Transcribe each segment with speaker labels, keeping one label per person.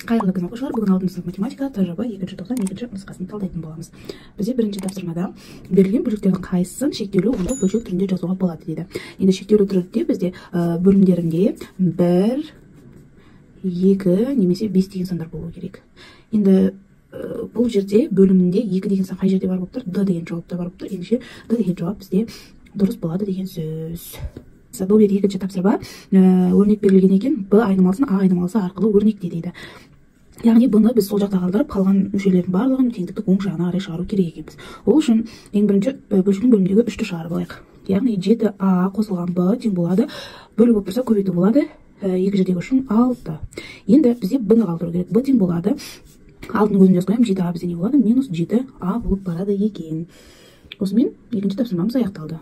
Speaker 1: Қайырлы күн, оқушылар! Бүгін 6 сынып математика ТЖБ 2-тоқсан 2 нұсқасын талдайтын боламыз. Бізде бірінші тапсырмада берілген бөлшектердің қайсысын шектеулі ондық бөлшек түрінде жазуға болады дейді. Енді шектеулі түрде бізде бөлімдерінде 1, 2 немесе 5 деген сандар болу керек. Енді бұл жерде бөлімінде 2 деген сан қай жерде бар болып тұр? Д деген жауапта бар болып тұр. Ендеше Д деген жауап бізде дұрыс болады деген сөз. Бұл екінші тапсырма өрнек берілген екен. Б айнымалысын А айнымалысы арқылы өрнекте дейді. Яғни бұны біз сол жақта қалдырып, қалған мүшелердің барлығын теңдіктің оң жағына қарай шығару керек екенбіз. Ол үшін ең бірінші бөлшектің бөліміндегі 3-ті шығарып алайық. Яғни 7А қосылған Б тең болады. Бөлу болып тұрса көбейту болады. Екі жердегі үшін 6. Енді бізде Б-ны қалдыру керек. Б тең болады. Алтының өзін жазып қоямын. 7А бізде не болады? Минус 7А болып барады екен. Осымен екінші тапсырмамыз аяқталды.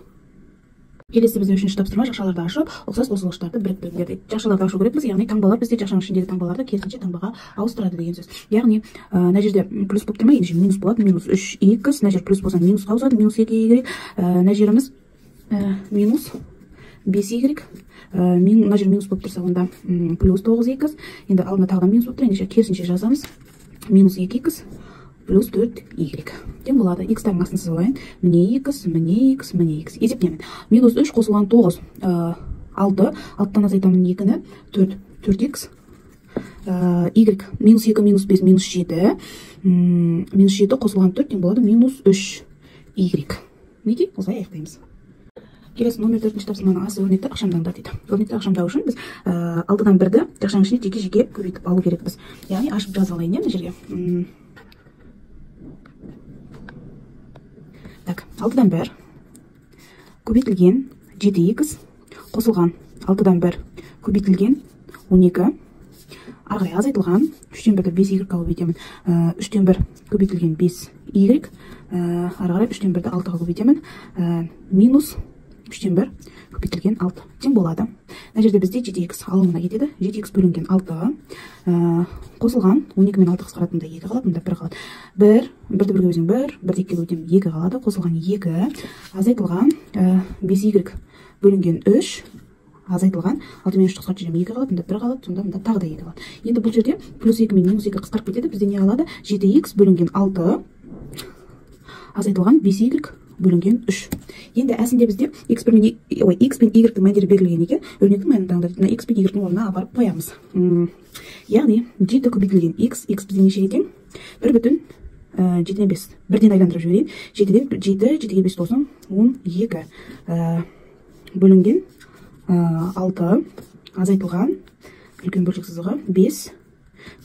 Speaker 1: Келесі бізде үшінші тапсырма: жақшаларды ашып, ұқсас қосылғыштарды біріктіріңдер дейді. Жақшаларды ашу керекпіз, яғни таңбалар бізде жақшаның ішіндегі таңбаларды керісінше таңбаға ауыстырады деген сөз. Яғни мына жерде плюс болып тұр ма, ендеше минус болады, минус 3х, мына жер плюс болса минусқа ауысады, минус 2y, мына жеріміз минус 5y, мына жер минус болып тұрса онда плюс 9х, енді алдында тағы да минус болып тұр, ендеше керісінше жазамыз, минус 2х плюс 4y. Тең болады. X-тардың астын сызып алайын. Міне x, міне x, міне x. Есептеймін. Минус 3 қосылған 9, 6. 6-тан азайтамын 2-ні. 4. 4x. Y. Минус 2, минус 5, минус 7. Минус 7 қосылған 4 тең болады. Минус 3 y. Мінекей, осылай аяқтаймыз. Келесі номер 4-ші тапсырманың асы өрнекті ықшамдаңдар дейді. Өрнекті ықшамдау үшін біз 6-дан 1-ді жақшаның ішіне жеке-жеке көбейтіп алу керекпіз. Яғни ашып жаза алайын, мына жерге. Так, 6-дан 1 көбейтілген 7х қосылған 6-дан 1 көбейтілген 12, ары қарай азайтылған 3-тен 1-ді 5y-ға көбейтемін, 3-тен 1 көбейтілген 5y, ары қарай 3-тен 1-ді 6-ға көбейтемін, минус 3-тен 1 көбейтілген 6 тең болады. Мына жерде бізде 7х алымына кетеді. 7х бөлінген 6 қосылған 12 мен 6 қысқаратында 2 қалады, мында 1 қалады. 1, 1-ді 1-ге бөлсең 1, 1-ді 2-ге бөлсем 2 қалады, қосылған 2, азайтылған 5y бөлінген 3, азайтылған 6 мен 3 қысқартып жіберемін, 2 қалады, мында 1 қалады, сонда мында тағы да 2 қалады. Енді бұл жерде плюс 2 мен минус 2 қысқарып кетеді, бізде не қалады? 7х бөлінген 6 азайтылған 5y бөлінген 3. Енді әсінде бізде x пен y-тің мәндері берілген екен. Өрнектің мәнін таңдап, мына x пен y-тің орнына апарып қоямыз. Яғни 7 көбейтілген x, x бізде нешеге тең? 1,7 5. Бірден айландырып жіберейін. 7-ден 7, 7-ге 5 қосам, 12. Бөлінген 6 азайтылған үлкен бөлшек сызығы 5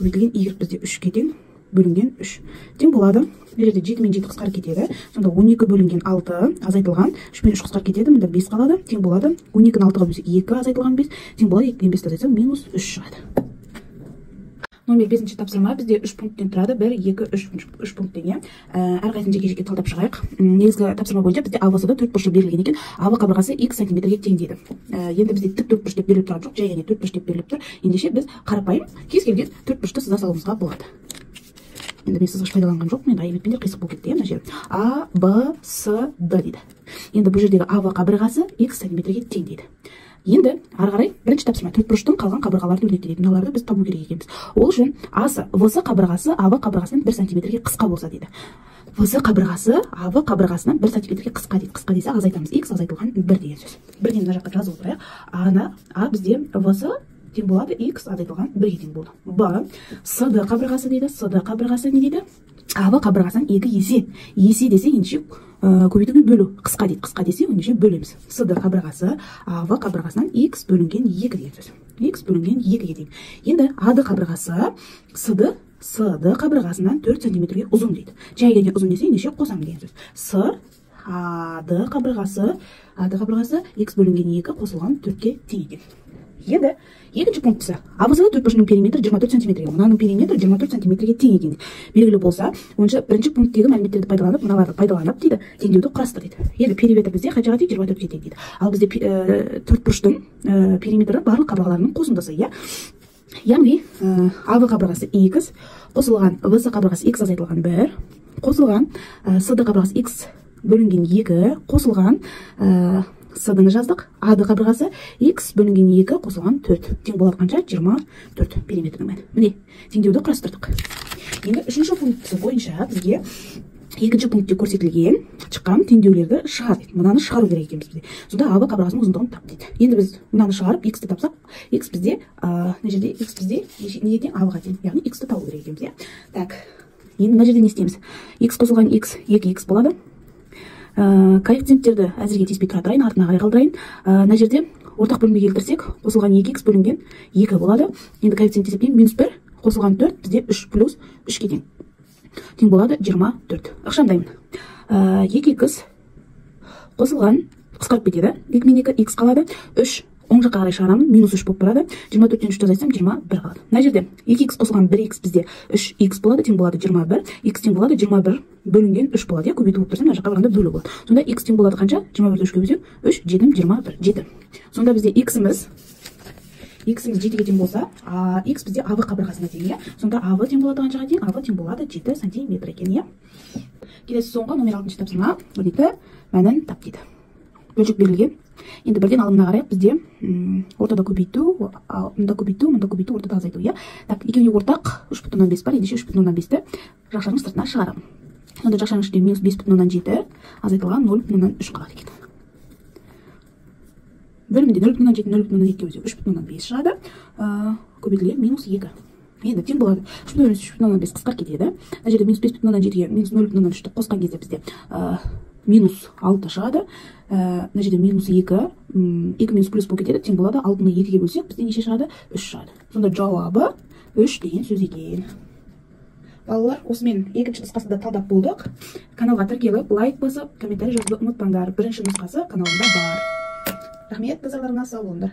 Speaker 1: көбейтілген y бізде 3-ке тең, бөлінген 3 тең болады. Бұл жерде 7 мен 7 қысқарып кетеді. Сонда 12 бөлінген 6 азайтылған 3 мен 3 қысқарып кетеді, мында 5 қалады, тең болады. 12-ні 6-ға бөлсек 2 азайтылған 5 тең болады. 2-ден 5 азайтсам минус 3 шығады. Номер 5-ші тапсырма бізде 3 пункттен тұрады. 1, 2, 3, 3 пункттен, иә. Әрқайсысын жеке-жеке талдап шығайық. Негізгі тапсырма бойынша бізде АВС-да 4 бұрышы берілген екен. АВ қабырғасы x сантиметрге тең дейді. Енді бізде тік 4 бұрыш деп беріліп тұрған жоқ, жай ғана 4 бұрыш деп беріліп тұр. Ендеше біз қарапайым кез келген 4 бұрышты сыза салуымызға болады. Енді мен сызғыш пайдаланған жоқпын, енді айып етпеңдер, қисық болып кетті, мына жер. А, Б, С, Д дейді. Енді бұл жердегі АВ қабырғасы x сантиметрге тең дейді. Енді ары қарай бірінші тапсырма төрт бұрыштың қалған қабырғаларын өрнекте дейді. Мыналарды біз табу керек екенбіз. Ол үшін АС, ВС қабырғасы АВ қабырғасынан 1 сантиметрге қысқа болса дейді. ВС қабырғасы АВ қабырғасынан 1 сантиметрге қысқа дейді. Қысқа десе азайтамыз. X азайтылған 1 деген сөз. Бірден мына жаққа жазып отырайық. Ана, А бізде ВС тең болады, X азайтылған 1-ге тең болды. Б, СД қабырғасы дейді. СД қабырғасы не дейді? АВ қабырғасынан 2 есе. Есе десе ендеше көбейтумен бөлу. Қысқа дейді. Қысқа десе ендеше бөлеміз. СД қабырғасы АВ қабырғасынан X бөлінген 2 деген сөз. X бөлінген 2-ге тең. Енді АД қабырғасы СД қабырғасынан 4 сантиметрге ұзын дейді. Жай келген ұзын десе ендеше қосамын деген сөз. С АД қабырғасы, АД қабырғасы X бөлінген 2 қосылған 4-ке тең екен. Енді екінші пунктісі. АВС-да төрт бұрышының периметрі 24 сантиметрге. Мынаның периметрі 24 сантиметрге тең екен дейді. Белгілі болса, онша бірінші пункттегі мәліметтерді пайдаланып, мыналарды пайдаланып дейді, теңдеуді құрастыр дейді. Енді периметр бізде қаншаға тең? 24-ке тең дейді. Ал бізде төрт бұрыштың периметрі барлық қабырғаларының қосындысы, иә? Яғни АВ қабырғасы X қосылған ВС қабырғасы X азайтылған 1 қосылған СД қабырғасы X бөлінген 2 қосылған СД-ны жаздық. АД қабырғасы x бөлінген 2 қосылған 4. Тең болады қанша? 24 периметрдің мәні. Міне, теңдеуді құрастырдық. Енді үшінші пунктісі бойынша бізге екінші пунктте көрсетілген шыққан теңдеулерді шығар дейді. Мынаны шығару керек екенбіз бізде. Сонда АБ қабырғасының ұзындығын тап дейді. Енді біз мынаны шығарып x-ті тапсақ, x бізде, мына жерде x бізде неге тең? АБ-ға тең. Яғни x-ті табу керек екенбіз, иә. Так. Енді мына жерде не істейміз? X қосылған x 2x болады. Коэффициенттерді әзірге тиіспей тұра тұрайын, артына қарай қалдырайын. Мына жерде ортақ бөлімге келтірсек, қосылған 2x бөлінген 2 болады. Енді коэффициент есептеймін, минус 1 қосылған 4 бізде 3 плюс 3-ке тең. Тең болады 24. Ықшамдаймын. 2x қосылған қысқарып кетеді. 2 мен 2 x қалады. 3 оң жаққа қарай шығарамын, минус 3 болып барады. 24-тен 3-ті азайтсам 21 қалады. Мына жерде 2x қосылған 1x бізде 3x болады, тең болады 21. X тең болады 21 бөлінген 3 болады, иә, көбейту болып тұрса, мына жаққа барғанда бөлу болады. Сонда x тең болады қанша? 21-ді 3-ке бөлсем, 3, 7, 21, 7. Сонда бізде x-іміз 7-ге тең болса, x бізде АВ қабырғасына тең, иә. Сонда АВ тең болады қаншаға тең? АВ тең болады 7 сантиметр екен, иә. Келесі соңғы номер 6 тапсырма, 12 мәнін тап дейді. Бөлшек берілген. Енді бірден алымына қарайық, бізде ортада көбейту, мында көбейту, мында көбейту, ортада азайту, иә. Так, екеуіне ортақ 3,5 бар, ендеше 3,5-ті жақшаның сыртына шығарамын. Сонда жақшаның ішінде минус 5,7 азайтылған 0,3 қалады екен. Бөлімінде 0,7, 0,2 бөлсек 3,5 шығады. Көбейтілген минус 2. Енді тең болады. 3,5 қысқарып кетеді. Мына жерде минус 5,7-ге минус 0,3-ті қосқан кезде бізде минус 6 шығады. Мына жерде минус 2, 2 минус плюс болып кетеді, тең болады. 6-ны 2-ге бөлсек, бізде неше шығады? 3 шығады. Сонда жауабы 3 деген сөз екен. Балалар, осымен екінші нұсқасын да талдап болдық. Каналға тіркеліп, лайк басып, комментарий жазуды ұмытпаңдар. Бірінші нұсқасы каналымда бар. Рахмет, назарларыңа, сау болыңдар.